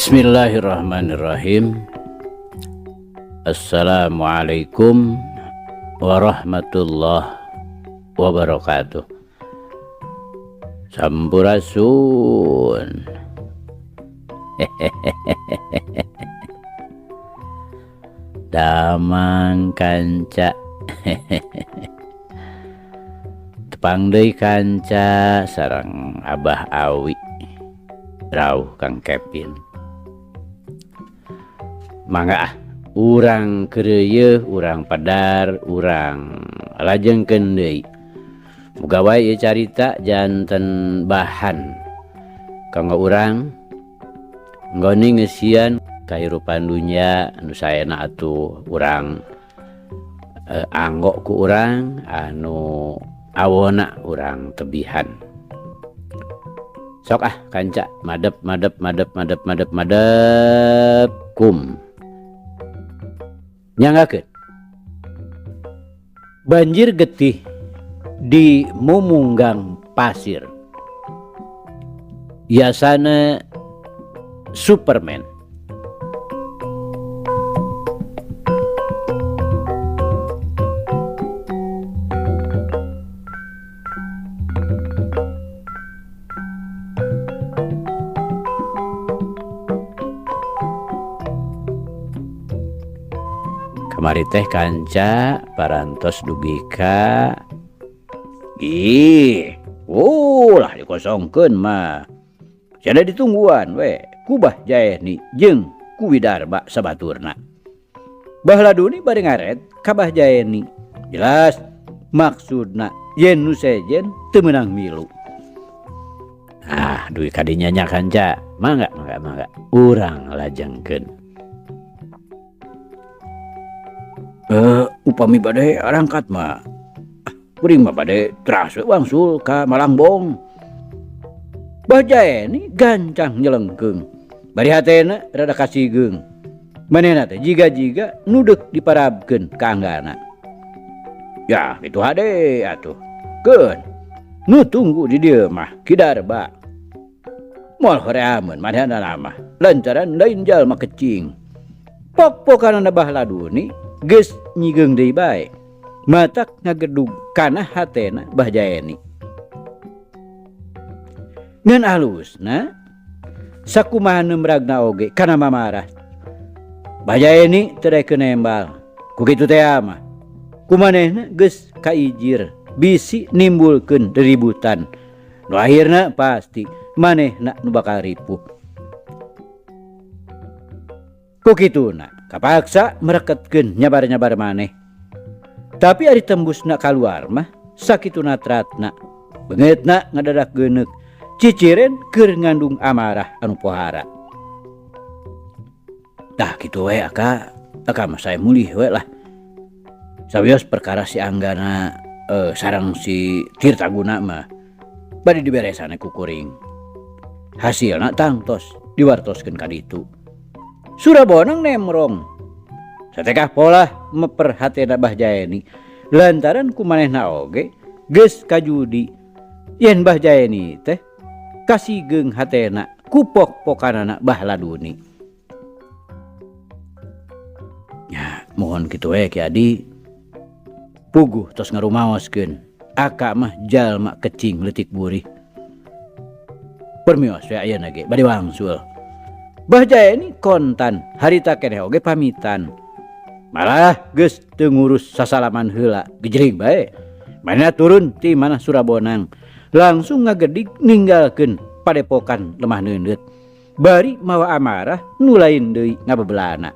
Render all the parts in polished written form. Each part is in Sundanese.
Bismillahirrahmanirrahim. Assalamualaikum warahmatullahi wabarakatuh. Sampurasun. Damang kanca. Tepang deui kanca sareng Abah Awi. Rauh Kang Kevin. Mangga ah, urang keureuyeung, urang padar, urang lajengkeun deui. Muga wae ieu carita janten bahan kanggo urang nggoni ngeusian kahirupan dunya anu saena atuh urang anggo ku urang anu awona urang tebihan. Sok ah kanca madep madep madep madep madep madep kum. Nyanggakeun. Banjir getih di Mumunggang Pasir. Yasana Superman. Kamari teh kanca parantos dugi ka ih, lah dikosongkeun mah. Sada ditungguan we ku Bah Jaeni jeung ku Widarba sabaturna. Bah Laduni bari ngaret ka Bah Jaeni. Jelas maksudna yen nu sejen teu meunang milu. Ah, dugi ka dinya nya kanca. Mangga mangga mangga urang lajengkeun. Upami bade arangkat mah, kuring mah bade teras we wangsul ka Malangbong. Bah Jaeni gancang nyelengkeung. Bari hatena rada kasigeung. Manehna teh jiga-jiga nu deuk diparabkeun ka anggana. Ya, kitu hade atuh. Keun. Nu tunggu di dieu mah Ki Darba. Moal horeameun manehna mah lantaran lain jalma kecing. Pok-pokanana Bah Laduni geus nyigeung deui bae. Matak ngagedug kana hatena Bah Jaeni. Ngan alusna sakumaha neumragna oge kana mamarah. Bah Jaeni teu daekeun nembal. Ku kitu teh mah. Kumanehna geus kaijir bisi nimbulkeun deributan. Nu akhirna pasti manehna nu bakal ripuh. Ku kituna kapaksa mereketkeun nyabar-nyabar maneh. Tapi ari tembusna kaluar mah sakituna tratna. Beungeutna ngadadak geuneuk. Ciciren keur ngandung amarah anu pohara. Tah kitu we aka, aka mah sae mulih we lah. Sawios perkara si Anggana sareng si Tirtaguna mah bade diberesan ku kuring. Hasilna tangtos diwartoskeun ka ditu. Surabonang nemrong. Satekah polah meperhatena Bah Jaeni lantaran ku manehna oge geus kajudi yen Bah Jaeni teh kasigeung hatena ku pok-pokanana Bah Laduni. Ya, mohon kitu we Ki Adi. Puguh tos ngarumaoskeun. Aka mah jalma kecing leutik burih. Permios we ayeuna ge bade wangsul. Bah Jaeni kontan harita keneh oge pamitan. Malah geus teu ngurus sasalaman heula gejering bae. Manehna turun ti manah Surabonang langsung ngagedig ninggalkeun padepokan lemah neundeut. Bari mawa amarah nu lain deui ngabebelana.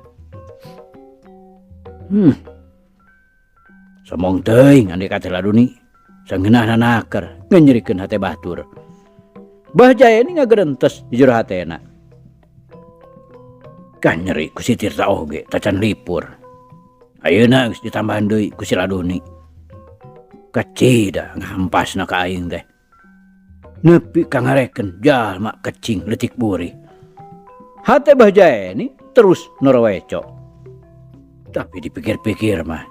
Somong teuing ande ka teh Laduni. Sangeunahna naker nganyerikeun hate batur. Bah Jaeni ngagerentes di jero hatena. Kan nyeri ku si Tirta oge tacan lipur. Ayeuna geus ditambahan deui ku si Laduni. Kacida ngampasna ka aing teh. Nepi ka ngareken jalma kecing leutik burih. Hate Bah Jaeni terus noroweco. Tapi dipikir-pikir mah,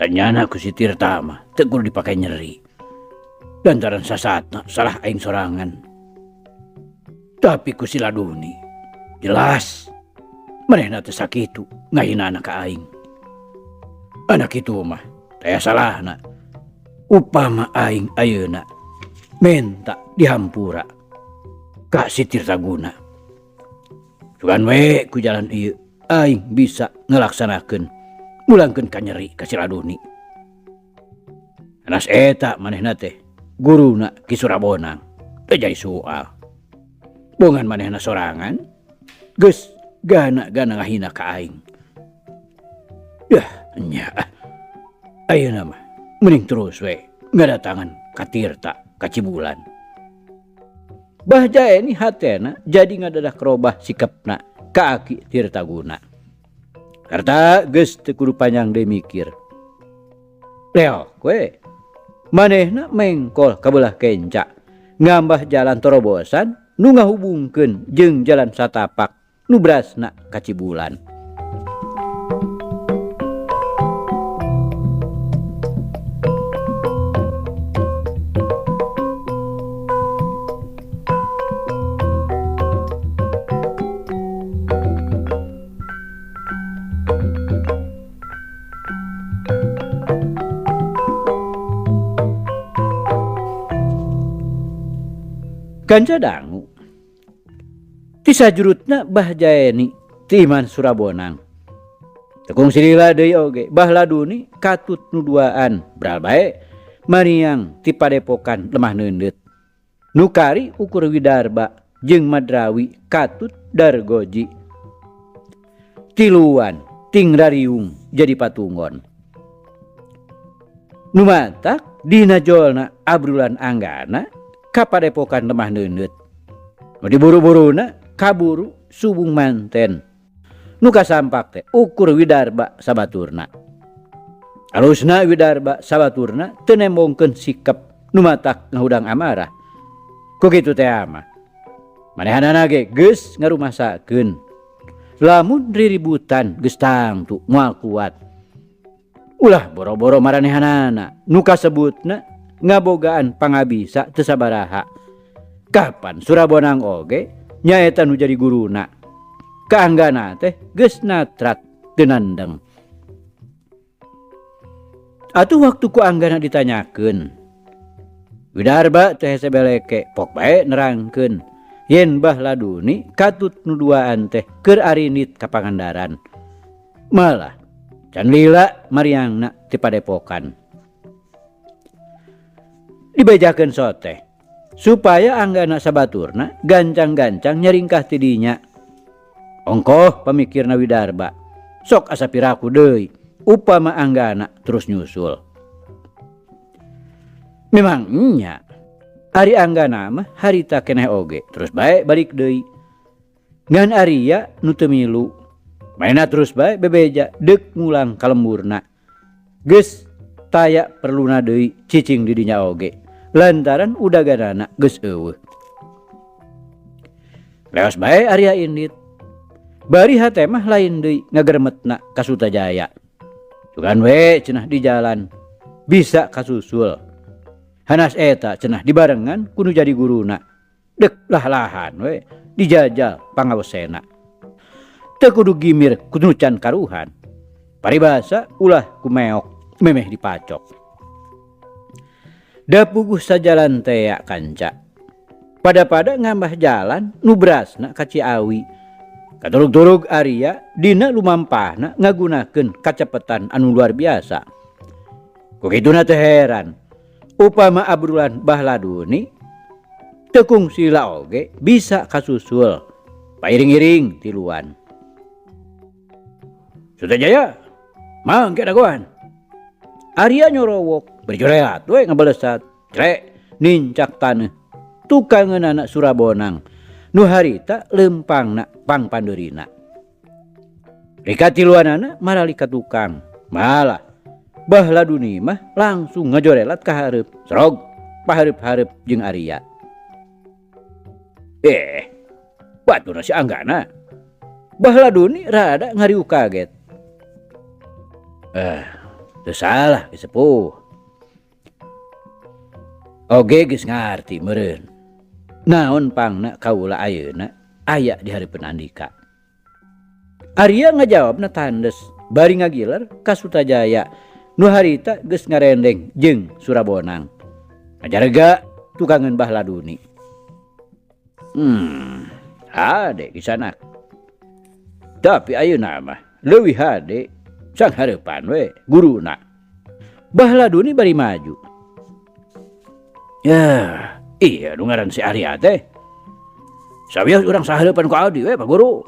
tanyana ku si Tirta mah teu kudu dipake nyeri. Lantaran sasatna salah aing sorangan. Tapi ku si Laduni Jelas manehna teh sakitu ngahinana ka aing. Anak itu mah taya salahna. Upama aing ayeuna menta dihampura ka si Tirtaguna. Sugan we ku jalan ieu aing bisa ngalaksanakeun mulangkeun kanyeri ka si Laduni. Anas eta manehna teh guruna Ki Surabonang teu jadi soal. Bongan manehna sorangan geus gana-gana ngahina ka aing. Yah nya ayeuna mah mending terus we ngadatangan ka Tirta ka Cibulan. Bah Jaeni hatena jadi ngadadak robah sikapna ka aki Tirtaguna. Karta geus teu kudu panjang deui mikir. Leok we manehna mengkol ka beulah kenca ngambah jalan torobosan nu ngahubungkeun jeung jalan satapak nu berasna ka Cibulan. Kanca dangu ti sajurutna Bah Jaeni ti Iman Surabonang. Tekung silila deui oge Bah Laduni katut nu duaan bral bae maniang ti padepokan lemah neundeut. Nu kari ukur Widarba jeung Madrawi katut Dargoji. Tiluan ting rariung jadi patunggon. Nu matak dina jolna abrulan anggana ka padepokan lemah neundeut. Nu diburu-buruna kaburu subung manten. Nu kasampak teh ukur Widarba sabaturna. Alusna Widarba sabaturna teu nembongkeun sikap nu matak ngahudang amarah. Ku kitu teh mah. Manehanana ge geus ngarumasakeun. Lamun riributan geus tangtu moal kuat. Ulah boro-boro maranehanana nu kasebutna ngabogaan pangabisa teu sabaraha. Kapan Surabonang oge nyaeta nu jadi guruna. Kaanggana teh geus natrat teu nandeng. Atuh waktu ku Anggana ditanyakeun, Widarba teh hese beleke pok bae nerangkeun yen Bah Laduni katut nu duaan teh keur arinit ka Pangandaran. Malah can lila mariangna ti padepokan. Dibejakeun soteh supaya Anggana sabaturna gancang-gancang nyaringkah ti dinya. Ongkoh pamikirna Widarba, sok asa piraku deui upama Anggana terus nyusul. Memang nya ari Anggana mah harita keneh oge terus bae balik deui. Ngan Arya nu teu milu, maena terus bae bebeja deuk ngulang ka lemburna. Geus taya perluna deui cicing di dinya oge lantaran udaganana geus eueuh. Leos bae Arya indit. Bari hate mah lain deui ngageremetna ka Sutajaya. Sugan we cenah di jalan bisa kasusul. Hanas eta cenah dibarengan kudu jadi guruna. Dek lah-lahan we dijajal pangawesena. Teu kudu gimir kudu can karuhan. Paribasa ulah kumeok memeh dipacok. Da puguh sajalan tea kanca. Pada-pada ngambah jalan nu berasna ka Ciawi. Katurug-turug Arya dina lumampahna ngagunakeun kacepetan anu luar biasa. Ku kituna teh heran. Upama abrulan Bah Laduni teu kungsila oge bisa kasusul pairing-iring tiluan. Sutajaya mangke dagoan. Arya nyorowok berjoreat we ngabalesat crek nincak taneuh tukangeunana Surabonang nu harita lempangna pangpandeurina. Rika tiluanana marali ka tukang. Malah Bah Laduni mah langsung ngajorelat ka hareup. Serog pahareup-hareup jeung Arya. Baturna si Anggana. Bah Laduni rada ngariuk kaget. Teu salah geus sepuh. Oge geus ngarti meureun. Naon pangna kaula ayeuna? aya di hareupeun Andika. Arya ngajawabna tandes bari ngagiler ka Sutajaya nu harita geus ngarendeng jeung Surabonang. Ngajarega tukangeun Bahladuni. Hade kisanak. Tapi ayeuna mah leuwih hade sanghareupan we guruna. Bahladuni bari maju. Yah, iya nu ngaran si Arya teh. Sawios urang sahareupan ku abdi we, Pak Guru.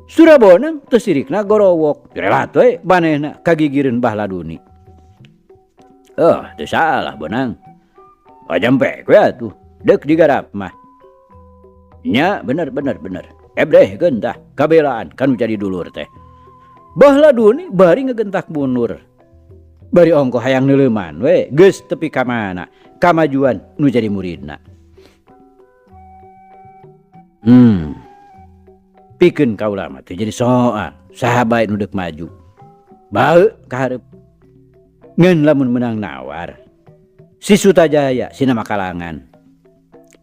Surabonang teu sirikna gorowok, relat we manehna kagigireun Bahladuni. Oh, teu salah Bonang. Pajampe we atuh, deuk digarap mah. Nya bener bener bener. Ebdehkeun tah kabelaan kanu jadi dulur teh. Bahladuni bari ngegentak mundur. Bari ongkoh hayang neuleuman we geus tepi ka mana kamajuan nu jadi muridna. Pikeun kaula mah teu jadi soal saha bae nu deuk maju. Bae ka hareup. Ngan lamun menang nawar. Si Sutajaya sina makalangan.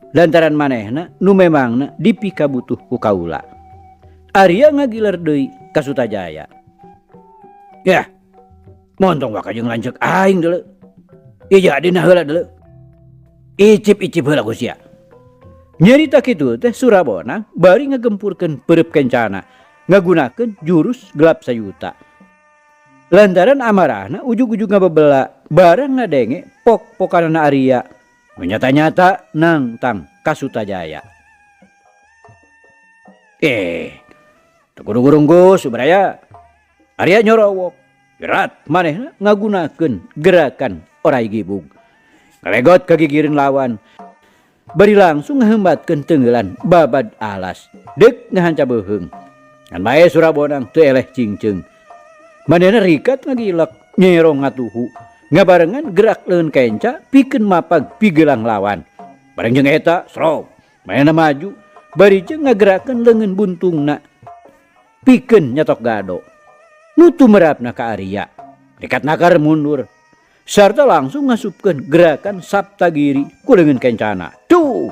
Lantaran manehna nu memangna dipikabutuh ku kaula. Arya ngagiler deui ka Sutajaya. Yah, montong waka jeung lanceuk aing deuleu. Ieu jadina heula deuleu. Icip-icip heula ku sia. Nyarita kitu teh Surabonang bari ngagempurkeun peureub kencana, ngagunakeun jurus gelap sayuta. Lantaran amarahna ujug-ujug ngabebela barang ngadenge pok-pokanana Arya. Nyata-nyata nangtang ka Sutajaya. Teu kudu gurunggus Subraya. Arya nyorowok. Gerat manehna ngagunakeun gerakan orai gibug. Ngalegot kagigireun lawan. Bari langsung ngahembatkeun teungeulan babad alas. Deuk ngahanca beuheung. Ngan bae Surabonang teu eleh cingceung. Manehna rikat ngagilek nyerong ngatuhu. Ngabarengan gerak leungeun kenca pikeun mapag pigelang lawan. Bareng jeung eta srok manehna maju bari jeung ngagerakeun leungeun buntungna pikeun nyatok gado. Nu tumerapna ka Arya. Rikat nakar mundur sarta langsung ngasupkeun gerakan Saptagiri ku leungeun kencana. Tuh.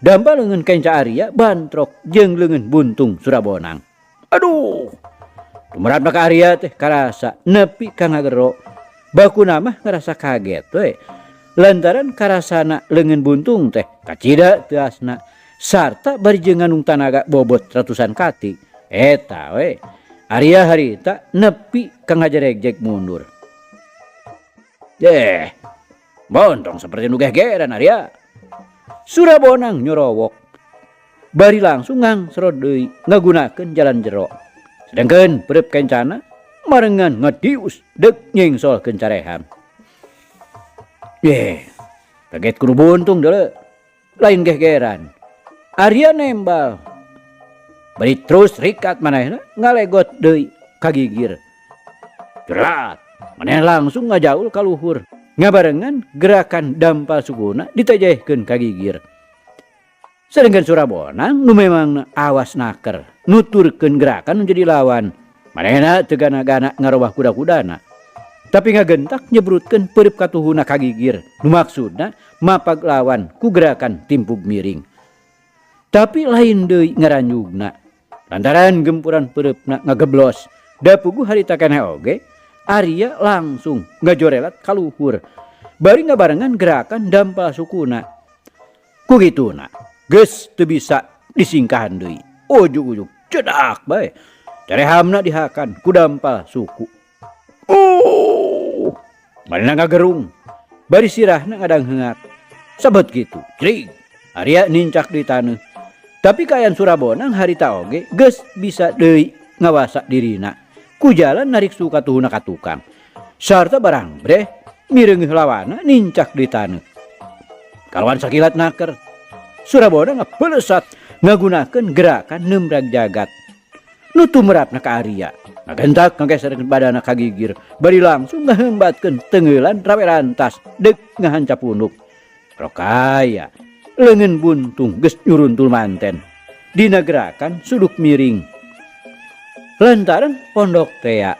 Dampa leungeun kenca Arya bantrok jeung leungeun buntung Surabonang. Aduh. Tumerapna ka Arya teh karasa nepi ka ngagero. Bakuna mah ngerasa kaget we. Lantaran karasana leungeun buntung teh kacida teuasna sarta bari jeung nganung tanaga bobot ratusan kati. Eta we. Arya harita nepi ka ngajaregjeg mundur. Deh, bontong seperti nu gehgeran Arya. Surabonang nyorowok. Bari langsung ngangsrod deui ngagunakeun jalan jero. Sedangkeun peureub kencana marengan ngadius deuk nyengsolkeun careham. Yeh, kaget kudu buntung deuleu. Lain gehgeran. Arya nembal. Bari terus rikat manehna ngalegot deui kagigir. Jerat, manehna langsung ngajaul ka luhur. Ngabarengan gerakan dampal sukuna ditejehkeun ka gigir. Sedangkan Surabonang nu memangna awas naker, nuturkeun gerakan nu jadi lawan. Manehna teu gana-gana ngarobah kuda-kudana. Tapi ngagentak nyebrutkeun peureub katuhuna ka gigir. Nu maksudna mapag lawan ku gerakan timpug miring. Tapi lain deui ngaranjugna. Lantaran gempuran peureupna ngageblos, da puguh harita keneh oge, Arya langsung ngajorelat ka luhur. Bari ngabarengan gerakan dampal sukuna. Ku kituna, geus teu bisa disingkahan deui. Ujug-ujug cedak bae. Carehamna dihakan ku dampal suku. Oh, manehna ngagerung. Bari sirahna ngadangheungak. Sabet kitu, crig. Arya nincak di taneuh. Tapi kaayaan Surabonang harita oge geus bisa deui ngawasa dirina. Ku jalan narik suku katuhuna ka tukang. Sarta barang breh mireungeuh lawana nincak di taneuh. Kalawan sakilat naker. Surabonang ngapelesat ngagunakeun gerakan nembrag jagat. Nu tumerapna ka Arya. Ngagentak ngageserkeun badana ka gigir. Bari langsung ngahembatkeun teungeulan rawe rantas deuk ngahanca punuk. Rokaya leungeun buntung geus nyuruntul manten. Dina gerakan suduk miring. Lantaran pondok tea.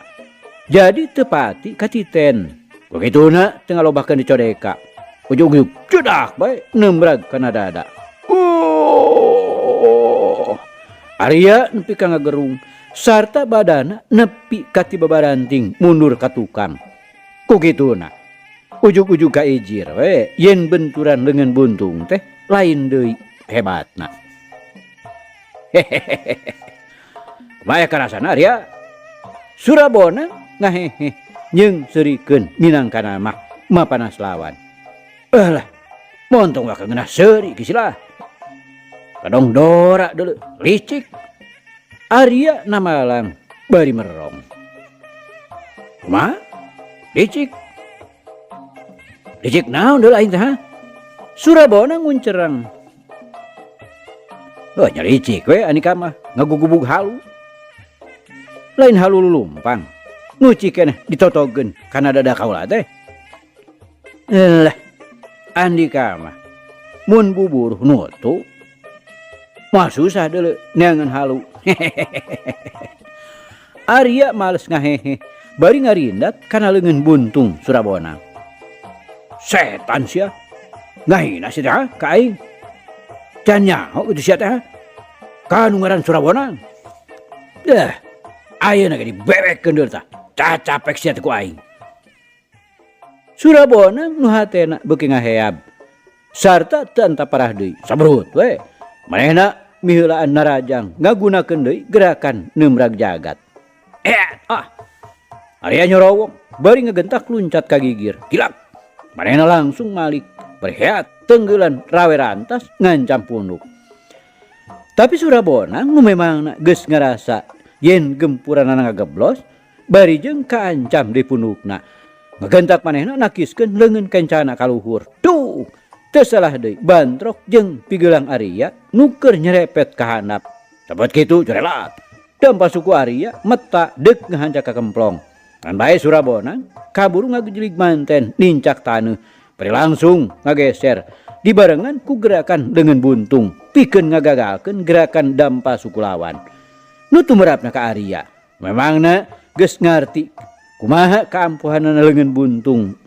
Jadi tepati katiten. Begituna teu ngalobahkeun dicodeka. Ujug-ujug cedak bae nembrag kana dada. Arya nepi ka ngagerung sarta badana nepi ka ti babaranting mundur ka tukang. Ku kituna ujug-ujug ka ijir we yen benturan leungeun buntung teh lain deui hebatna. Hehehe. Kumaha karasana Arya? Surabona ngahehe jeung seurikeun minangkana mah mapanas lawan. Alah, montong waka ngeunah seuri kisilah. Kadong dora deuleu, licik. Arya namalang bari merong. Kumaha? Licik. Licik naon deuleu aing teh ha? Surabona nguncerang. Oh, nya licik we Andika mah ngagugubug halu. Lain halu lulumpang. Nuci keneh ditotogeun kana dada kaula teh. Lah, Andika mah mun buburuh nutu moal susah deuleu neangan halu. Arya males ngahehe bari ngarindat kana leungeun buntung Surabona. Setan sia. Ngahina sia teh ha ka aing. Can nyaho kitu sia teh ha. Ka nu ngaran Surabona. Dah, ayeuna ge dibebekeun deuleu tah. Cacapek sia teh ku aing. Surabona nu hatena beuki ngaheab sarta teu antaparah deui sabrut we. Manehna miheulaan narajang ngagunakeun deui gerakan neumrag jagat. Ah. Arya nyorowong bari ngagentak luncat ka gigir. Gilak. Manehna langsung malik bari heat tenggelan rawe rantas ngancam punduk. Tapi Surabona nu memangna geus ngarasa yen gempuranana ngageblos bari jeung kaancam di pundukna. Ngagentak manehna nakiskeun leungeun kencana ka luhur. Duh, teu salah deui bantrok jeung pigelang Arya nu keur nyerepet ka handap. Sabot kitu corelat. Dampa suku Arya meta deuk ngahancak ka kemplong. Ngan bae Surabona kaburu ngagejelig manten nincak taneuh bari langsung ngageser dibarengan ku gerakan leungeun buntung pikeun ngagagalkeun gerakan dampa suku lawan. Nu tumerapna ka Arya memangna geus ngarti kumaha kaampuhanana leungeun buntung.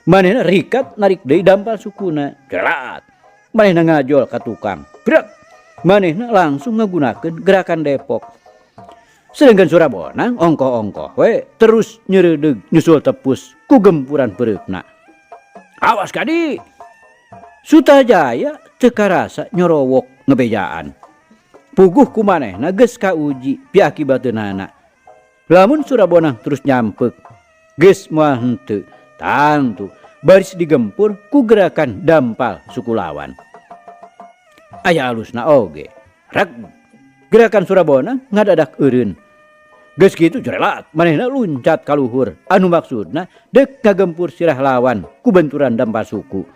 Manehna rikat narik deui dampal sukuna. Gerat. Manehna ngajol ka tukang. Brek. Manehna langsung ngagunakeun gerakan depok. Sedangkan Surabona ongkoh-ongkoh we terus nyereudeg nyusul tepus ku gempuran peureupna. Awas kadi. Sutajaya teu karasa nyorowok ngebejaan. Puguh ku manehna geus kauji piakibateunana. Lamun Surabona terus nyampek geus moal henteu, tangtu baris digempur ku gerakan dampal suku lawan. Aya alusna oge. Reg. Gerakan Surabona ngadadak eureun. Geus kitu jorelat manehna luncat ka luhur anu maksudna deuk ngagempur sirah lawan ku benturan dampal suku.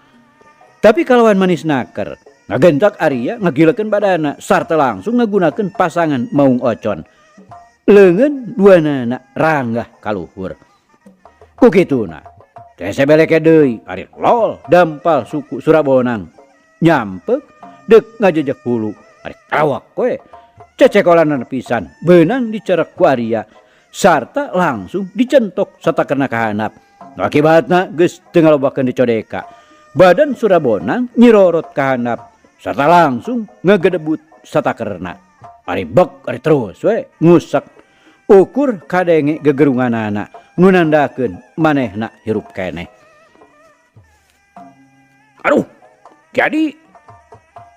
Tapi kalawan manis naker, ngagentak Arya ngagilekeun badana sarta langsung ngagunakeun pasangan maung ocon. Leungeun duanana ranggah ka luhur. Ku kituna teh sebeleke deui ari lol dampal suku Surabonang nyampek deuk ngajejek hulu ari kawak we. Cecekolanan pisan beunang dicerek ku Arya sarta langsung dicentok satakerna ka handap. Nu akibatna geus teu ngalobakeun dicodeka. Badan Surabonang nyirorot ka handap sarta langsung ngagedebut satakerna. Ari bek ari terus we ngusak ukur kadenge gegerunganana nu nandakeun manehna hirup keneh. Aduh, jadi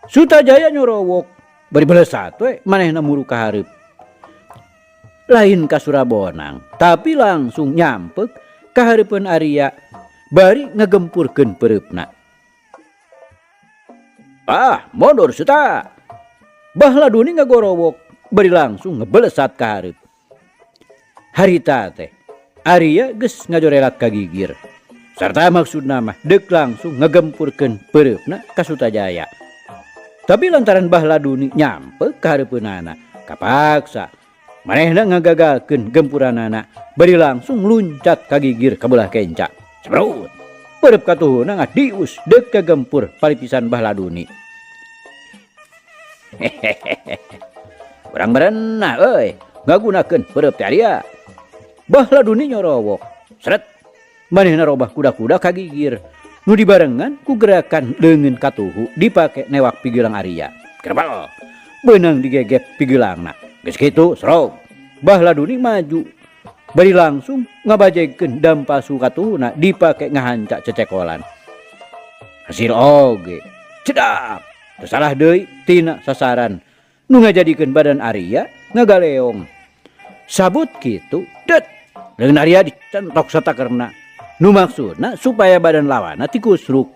Sutajaya nyorowok bari belesat we manehna muru ka hareup. Lain ka Surabonang, tapi langsung nyampek ka hareupeun Arya bari ngagempurkeun peureupna. Ah, mundur Suta. Bahladuni ngagorowok bari langsung ngebelesat ka hareup. Harita teh Arya geus ngajorelat ka gigir. Sarta maksudna mah deuk langsung ngagempurkeun peureupna ka Sutajaya. Tapi lantaran Bahladuni nyampe ka hareupeunana, kapaksa manehna ngagagalkeun gempuranana bari langsung luncat ka gigir ka beulah kenca. Sebrut. Peureub katuhuna ngadius deuk kagempur palipisan Bahladuni. Hehehe. Urang berenah euy, ngagunakeun peureub teh Arya. Bahladuni nyorowok. Seret. Manehna robah kuda-kuda ka gigir. Nu dibarengan ku gerakan leungeun katuhu dipake newak pigilang Arya. Gerbal. Beunang digegep pigeulangna. Geus kitu srog. Bahladuni maju. Bari langsung ngabajegkeun dampal sukatuhuna dipake ngahanca cecekolan. Hasil oge. Cedak. Teu salah deui tina sasaran nu ngajadikeun badan Arya ngagaleong. Sabut kitu, det. Leungeun Arya dicentok satakerna. Nu maksudna supaya badan lawanna tikusruk.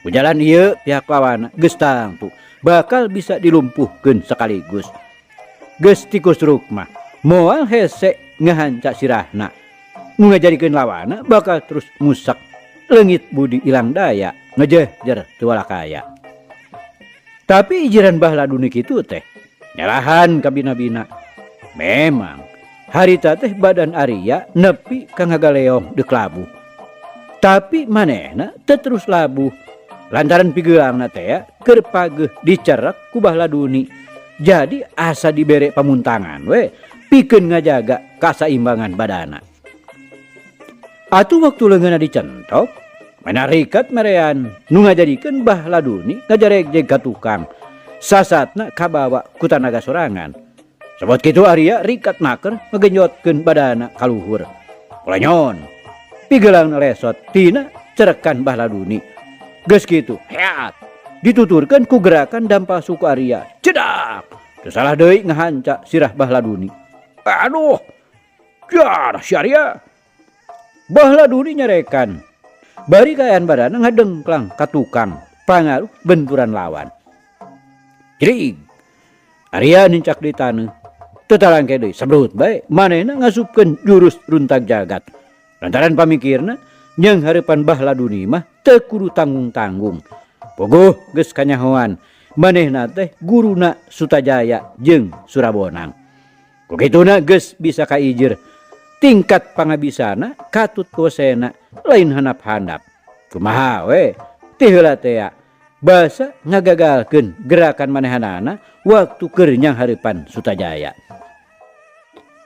Ku jalan ieu pihak lawanna geus tangtu bakal bisa dilumpuhkeun sekaligus. Geus tikusruk mah moal hese ngahanca sirahna. Nu ngajadikeun lawanna bakal terus ngusak. Leungit budi ilang daya, ngejehjer teu walakaya. Tapi ijiran Bahladuni kitu teh nyalahan kabina-bina. Memang harita teh badan Arya nepi ka ngagaleong deuk labuh. Tapi manehna teu terus labuh. Lantaran pigeulangna teh keur pageuh dicerek ku Bahladuni. Jadi asa dibere pamuntangan we pikeun ngajaga kasaimbangan badana. Atuh waktu leungeunna dicentok, manarikat merean nu ngajadikeun Bahladuni ngajaregjeg ka tukang. Sasatna kabawa ku tanaga sorangan. Sabot kitu Arya rikat naker ngegenjotkeun badana ka luhur. Polanyon, pigeulangna lesot tina cerekan Bahladuni. Geus kitu, heat. Dituturkeun ku gerakan dampal suku Arya. Cedak. Teu salah deui ngahanca sirah Bahladuni. Aduh. Jarah si Arya. Bahladuni nyarekan. Bari kaayaan badana ngadengklang ka tukang pangaruh benturan lawan. Jrig. Arya nincak di taneuh. Teu talangke deui sebrut bae manehna ngasupkeun jurus runtag jagat. Lantaran pamikirna jeung hareupan Bahladuni mah teu kudu tanggung-tanggung. Puguh geus kanyahoan manehna teh guruna Sutajaya jeung Surabonang. Ku kituna geus bisa kaijir tingkat pangabisana katut kosena lain handap-handap. Kumaha we ti heula tea basa ngagagalkeun gerakan manehanana waktu keur nyanghareupan Sutajaya.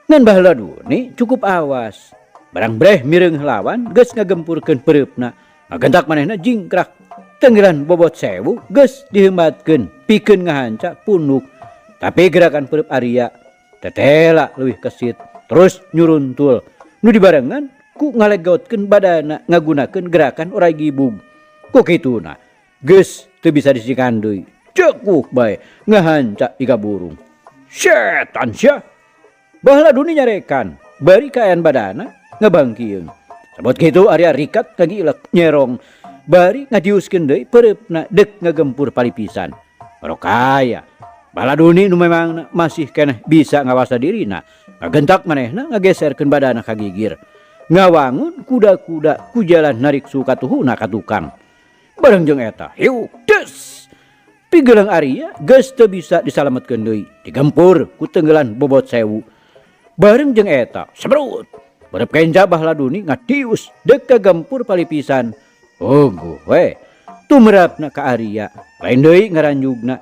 Ngan Bahladuni cukup awas. Barang breh mireung lawan geus ngagempurkeun peureupna. Ngagentak manehna jingkrak. Tenggelan bobot 1000 geus diheumbatkeun pikeun ngahanca punuk. Tapi gerakan peureub Arya tetela leuwih kesit terus nyuruntul. Nu dibarengan ku ngalegotkeun badana ngagunakeun gerakan oray gibug. Ku kituna geus teu bisa disikan deui. Cekuh bae ngahanca iga burung. Setan sia. Bahladuni nyarekan bari kaayaan badana ngabangkieun. Sabot kitu Arya rikat ngagilek nyerong bari ngadiuskeun deui peureupna deuk ngagempur palipisan. Rokaya Bahladuni nu memangna masih keneh bisa ngawasa dirina, ngagentak manehna ngageserkeun badana ka gigir. Ngawangun kuda-kuda ku jalan narik sukatuhuna ka tukang. Bareng jeung eta, hiuk des. Pigeuleng Arya geus teu bisa disalametkeun deui, digempur ku tenggelan bobot 1000. Bareng jeung eta, sebrut. Barep kenca Bahladuni ngadius deuk kagempur palipisan. Oguh we, tumerapna ka Arya, lain deui ngaranjugna.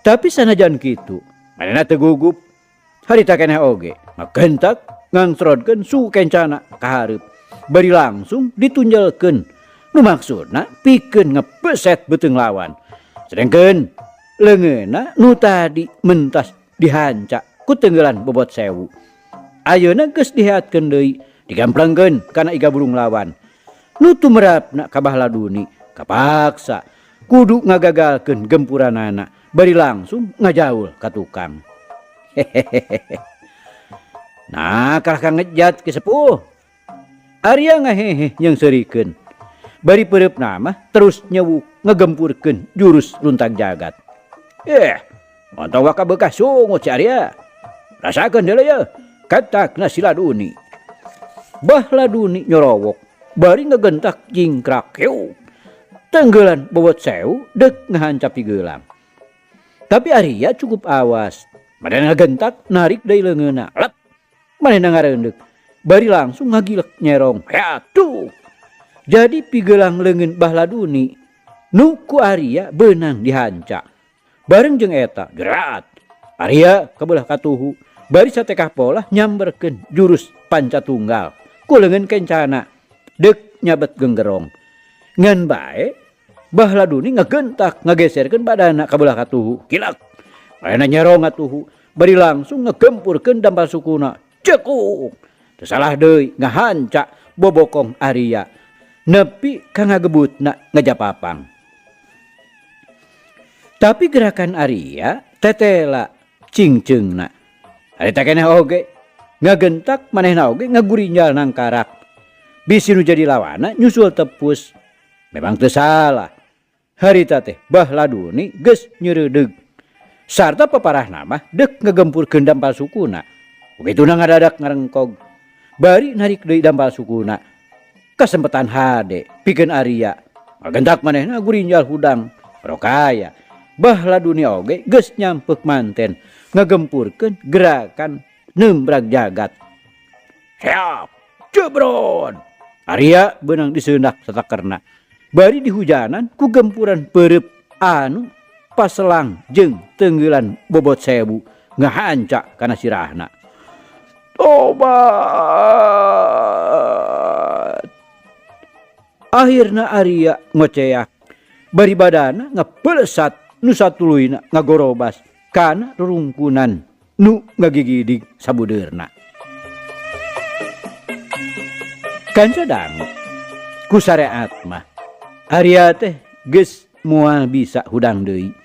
Tapi sanajan kitu, manehna teu gugup. Harita keneh oge, ngagentak ngangsrodkeun suku kencana ka hareup. Bari langsung ditunjelkeun. Nu maksudna pikeun ngebeset beuteung lawan. Sedengkeun leungeunna nu tadi mentas dihanca ku tenggelan bobot 1000. Ayeuna geus diheatkeun deui, digamplengkeun kana iga burung lawan. Nu tumerapna ka Bahladuni kapaksa kudu ngagagalkeun gempuranana bari langsung ngajaul ka tukang. Hehehe. Nah, kalah ka ngejat ki sepuh. Arya ngahehe jeung seurikeun. Bari peureupna mah terus nyewuk ngegempurkeun jurus runtag jagat. Montong waka bekas sungut si Arya. Rasakeun deuleu ye. Katakna si Laduni. Bahladuni nyorowok bari ngegentak jingkrak hiu. Tenggelan bobot 1000 deuk ngahanca pigeulang. Tapi Arya cukup awas. Manehna ngagentak narik deui leungeunna. Lep. Manehna ngareundek. Bari langsung ngagilek nyerong. Atuh. Jadi pigelang leungeun Bahladuni nu ku Arya beunang dihanca. Bareng jeung eta jerat. Arya kabelah katuhu. Bari satekah polah nyamberkeun jurus panca tunggal ku leungeun kencana deuk nyabet genggerong. Ngan bae Bahladuni ngagentak ngageserkeun badana ka belah katuhu. Kilak. Manehna nyerong atuhu bari langsung ngegempurkeun dampal sukuna. Cekuk. Teu salah deui ngahanca bobokong Arya nepi ka ngagebutna ngajapapang. Tapi gerakan Arya tetela cingceungna. Harita keneh oge ngagentak manehna oge ngagurinjal nangkarak. Bisi nu jadi lawana nyusul tepus. Memang teu salah. Harita teh Bah Laduni geus nyeureudeg. Sarta paparahna mah deuk ngegempurkeun dampal sukuna. Begituna ngadadak ngarengkog. Bari narik deui dampal sukuna. Kasempetan hade pikeun Arya. Ngagentak manehna gurinjal hudang. Rokaya. Bah Laduni oge geus nyampek manten ngegempurkeun gerakan nembrag jagat. Siap, jebrod. Arya beunang diseundak satakerna. Bari dihujanan ku gempuran peureub anu paselang jeung tenggelan bobot 1000 ngahanca kana sirahna. Tobat. Akhirna Arya ngoceak bari badana ngapelesat nu satuluyna ngagorobas kana rurungkunan nu ngagigidig sabudeurna. Kanca dangu ku sareat mah Arya teh geus moal bisa hudang deui.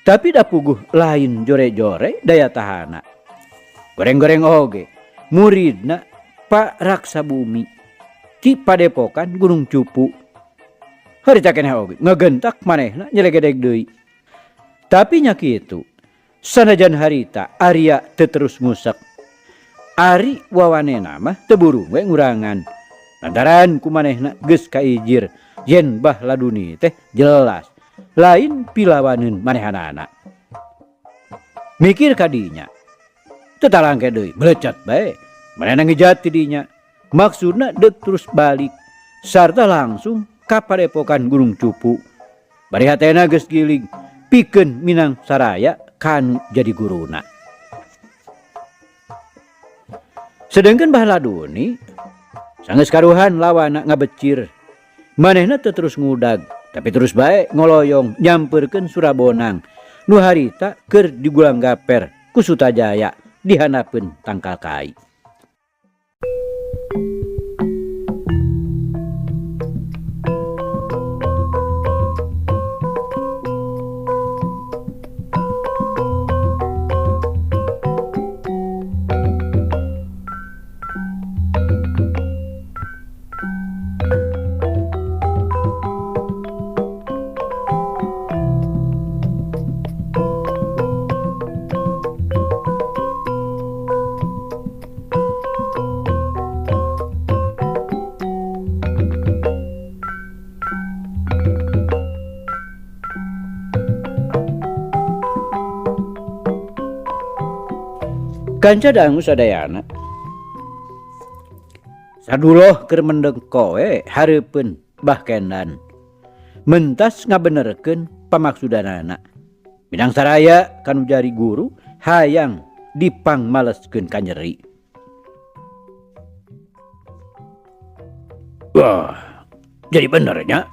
Tapi da puguh lain jore-jore daya tahana. Goreng-goreng oge muridna Pak Raksa Bumi ti Padepokan Gunung Cupu. Harita keneh oge ngagentak manehna nyelegedeg deui. Tapi nya kitu sanajan harita Arya teu terus ngusek. Ari wawanena mah teu burung we ngurangan. Lantaran ku manehna geus kaijir yen Bah Laduni teh jelas lain pilawaneun manehanana. Mikir kadinya teu talangke deui melecet bae. Manehna ngejat ti dinya. Maksudna deuk terus balik sarta langsung ka Padepokan Gunung Cupu. Bari hatena geus gilig pikeun Minang Saraya kanu jadi guruna. Sedengkeun Bah Laduni sanggeus karuhan lawana ngabecir. Manehna teu terus ngudag, tapi terus bae ngoloyong nyampeurkeun Surabonang nu harita keur digulang gaper ku Sutajaya di handapeun tangkal kai. Kanca dangu sadayana. Saduloh keur mendeng koe hareupeun Bah Kendan. Mentas ngabenerkeun pamaksudanana. Minang Saraya kanu jari guru hayang dipangmaleskeun ka nyeri. Wah, jadi bener nya.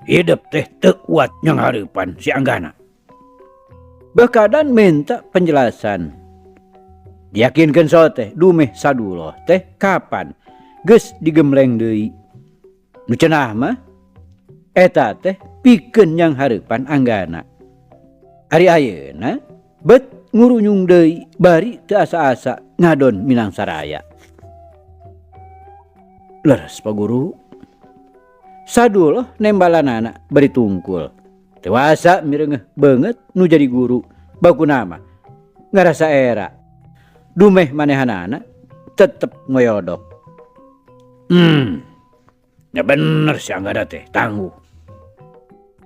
Hidup teh teu kuat nyanghareupan si Anggana. Bekadan minta penjelasan. Diyakinkeun sote dumeh saduloh teh kapan geus digemleng deui. Nu cenah mah eta teh pikeun nyanghareupan Anggana. Ari ayeuna bet ngurunyung deui bari teu asa-asa ngadon Minang Saraya. Leres Pak Guru. Saduloh nembalanana bari tungkul. Tewasa mireungeuh beungeut nu jadi guru bakuna mah ngarasa era. Dumeh manehanana tetep ngoyodok. Nya bener si Anggana teh tangguh.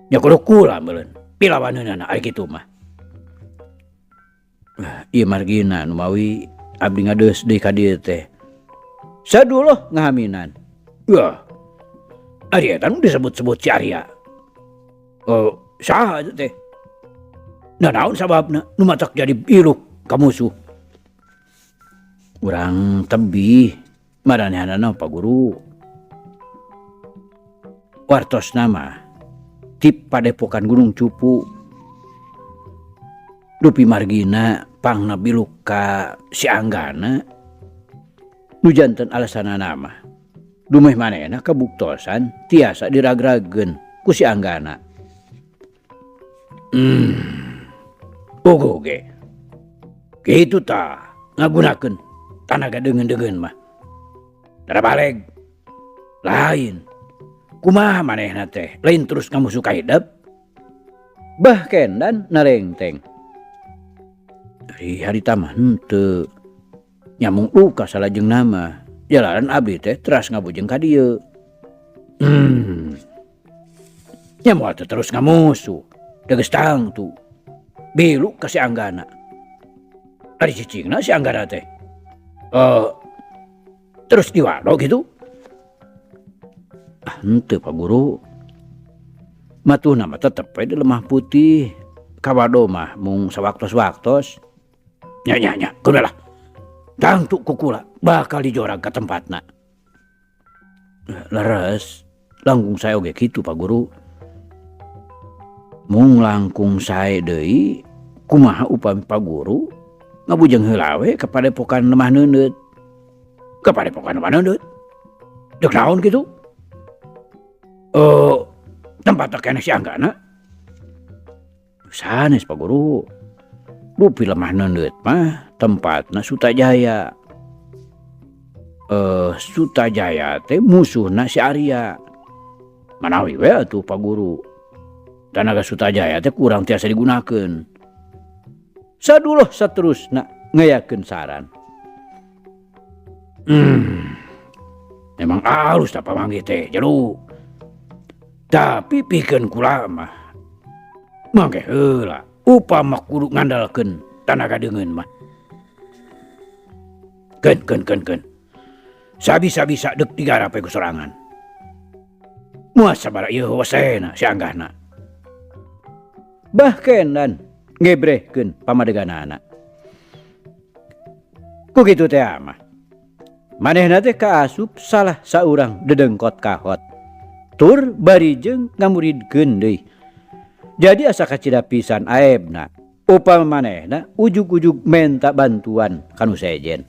Nya kudu kula meureun pilawaneunana ari kitu mah. Ieu margina nu mawi abdi ngadeus deui ka dieu teh. Saduloh ngahaminan. Wah. Ari eta nu disebut-sebut si Arya. Oh, saha eta teh? Nah, naon sababna nu matak jadi iluk ka musuh? Urang tebih maranehanana Pak Guru. Wartosna mah ti Padepokan Gunung Cupu. Dupi margina pangna biluk ka si Anggana nu janten alasanana mah dumeh manehna kabuktosan tiasa diragrageun ku si Anggana. Hmm. Puguh ge. Kitu tah ngagunakeun tanaga deungeun-deungeun mah. Tara baleg. Lain. Kumaha manehna teh lain terus ngamusuh ka hidep. Bah Kendan narengteng. Ari harita mah henteu. Nyamung luka salajengna mah. Jalaran abdi teh teras ngabujeng ka dieu. Hmm. Nya moal teh terus ngamusuh. Da geus tangtu. Bilu ka si Anggana. Ari cicingna si Anggana teh. Terus diwado kitu. Ah henteu Pak Guru. Matuhna mah tetep we di Lemah Putih. Kawado mah mung sawaktos-waktos. Nya nya nya, keun we lah. Tangtu ku kula bakal dijorag ka tempatna. Leres, langkung sae oge kitu Pak Guru. Mung langkung sae deui kumaha upami Pak Guru ngabujeng heula we ka padepokan Lemah Neundeut. Ka padepokan Lemah Neundeut? Deuk naon kitu? Tempat keneh si Anggana. Sanes Pak Guru. Dupi Lemah Neundeut mah tempatna Sutajaya. Sutajaya teh musuhna si Arya. Manawi we atuh Pak Guru. Tanaga Sutajaya teh kurang tiasa digunakeun. Saduloh saterusna ngayakeun saran. Memang alus tah pamanggih teh jelu. Tapi pikeun kula mah mangke heula upama kudu ngandalkeun tanaga deungeun mah. Keun keun keun keun. Sabisa-bisa deuk digarap we ku sorangan. Moal sabara ieu wesena si Anggana. Bah Kendan ngebrehkeun pamadeganana. Ku kitu teh mah. Manehna teh kaasup salah saurang dedengkot kahot. Tur bari jeung ngamuridkeun deui. Jadi asa kacida pisan aebna. Upama manehna ujug-ujug menta bantuan ka nu sejen.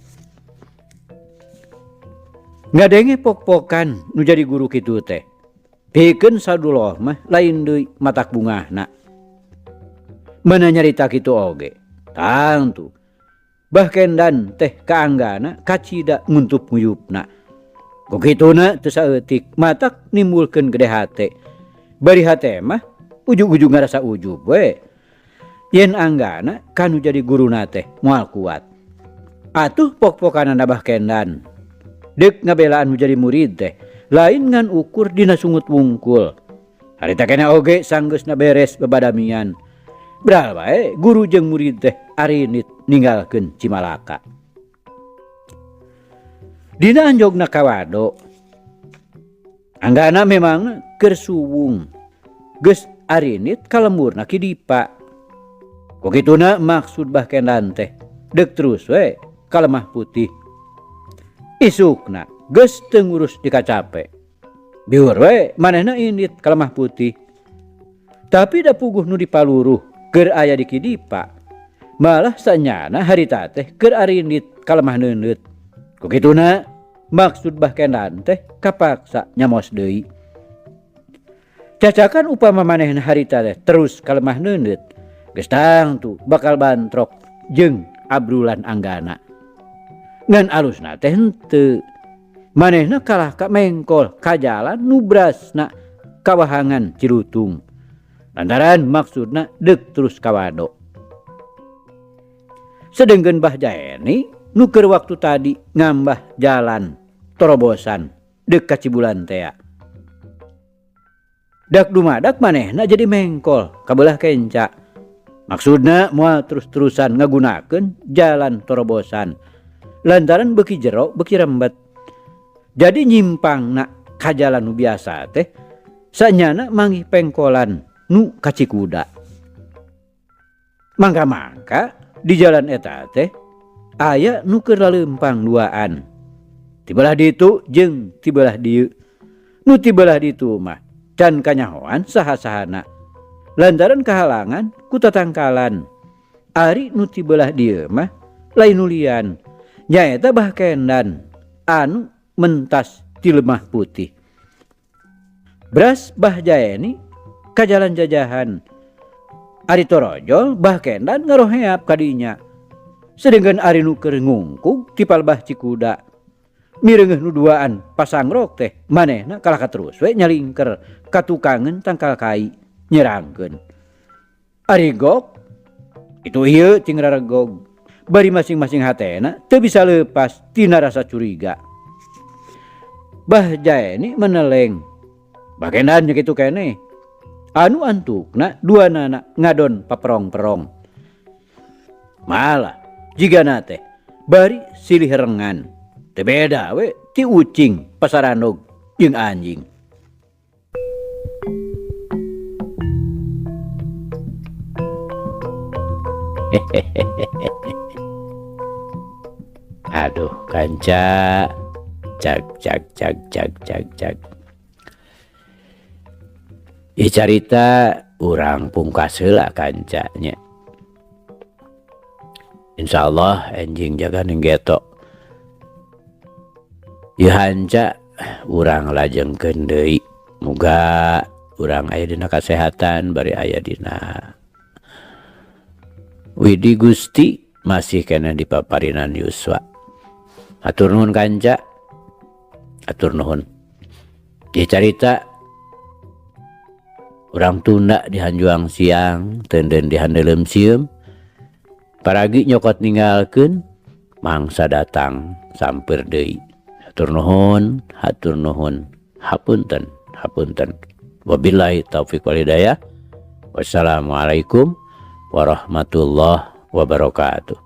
Ngadenge pok-pokan nu jadi guru kitu teh. Pikeun saduloh mah lain deui matak bungahna. Mana nyarita kitu oge. Tangtu. Bah Kendan teh kaanggana kacida nguntup nguyupna. Ku kituna teu saeutik matak nimbulkeun gede hate. Bari hate mah ujug-ujug ngarasa ujub we. Yen Anggana kanu jadi guruna teh moal kuat. Atuh pok-pokanana Bah Kendan. Deuk ngabelaan nu jadi murid teh lain ngan ukur dina sungut wungkul. Harita keneh oge sanggeusna beres babadamian. Beral bae guru jeung murid teh arinit ninggalkeun Cimalaka. Dina anjogna kawado. Anggana memang keur suwung. Geus arinit ka lemburna Ki Dipa. Ku kituna maksud Bah Kendan teh deuk terus we ka Lemah Putih. Isukna geus teu ngurus dikacape. Biur we manehna indit ka Lemah Putih. Tapi da puguh nu dipaluruh keur aya di Ki Dipa. Malah sanyana harita teh keur arindit ka Lemah Neundeut. Ku kituna maksud Bah Kendan teh kapaksa nyamos deui. Cacakan upama manehna harita teh terus ka Lemah Neundeut, geus tangtu bakal bantrok jeung abrulan Anggana. Ngan alusna teh henteu. Manehna kalah ka mengkol ka jalan nu brasna kawahangan Cilutung. Lantaran maksudna deuk terus kawado. Sedengkeun Bah Jaeni nu keur waktu tadi ngambah jalan torobosan deuk ka Cibulan tea. Dak dumadak manehna jadi mengkol ka beulah kenca. Maksudna moal terus-terusan ngagunakeun jalan torobosan. Lantaran beuki jero beuki rembet. Jadi nyimpangna ka jalan nu biasa teh sanyana manggih pengkolan nu ka Cikuda. Mangka-mangka di jalan eta teh aya nu keur laleumpang duaan. Ti belah ditu jeung ti belah dieu. Nu ti belah ditu mah can kanyahoan saha-sahana. Lantaran kahalangan ku tatangkalan. Ari nu ti beulah dieu mah lain nu lian nyaeta Bah Kendan anu mentas ti Lemah Putih. Bras Bah Jaeni ka jalan jajahan. Ari torojol Bah Kendan ngaroheap ka dinya. Sedengkeun ari nu keur ngungkug ti palebah Cikuda. Mireungeuh nu duaan pasangrok teh manehna kalah katerus we nyalingker ka tukangeun tangkal kai nyerangkeun. Ari gok itu ieu cing raregog. Bari masing-masing hatena teu bisa leupas tina rasa curiga. Bah Jaeni meneleng. Bah Kendan nya kitu keneh. Anu antukna duanana ngadon paperong-perong. Malah jigana teh bari silih rengan. Teu beda we ti ucing pasarandog jeung anjing. Aduh kanca, cag cag cag cag cag cag. Ieu carita urang pungkas heula kanca nya. Insyaallah enjing jaga ning geto. Ieu hanca urang lajengkeun deui. Muga urang aya dina kasehatan bari aya dina Widi Gusti masih keneh di paparinan yuswa. Hatur nuhun kanca. Hatur nuhun. Ieu carita urang tunda di hanjuang siang, teunden di handeuleum sieum. Paragi nyokot ninggalkeun mangsa datang sampeur deui. Hatur nuhun, hatur nuhun, hapunten, hapunten. Wabillahi taufik wal hidayah. Wassalamualaikum warahmatullahi wabarakatuh.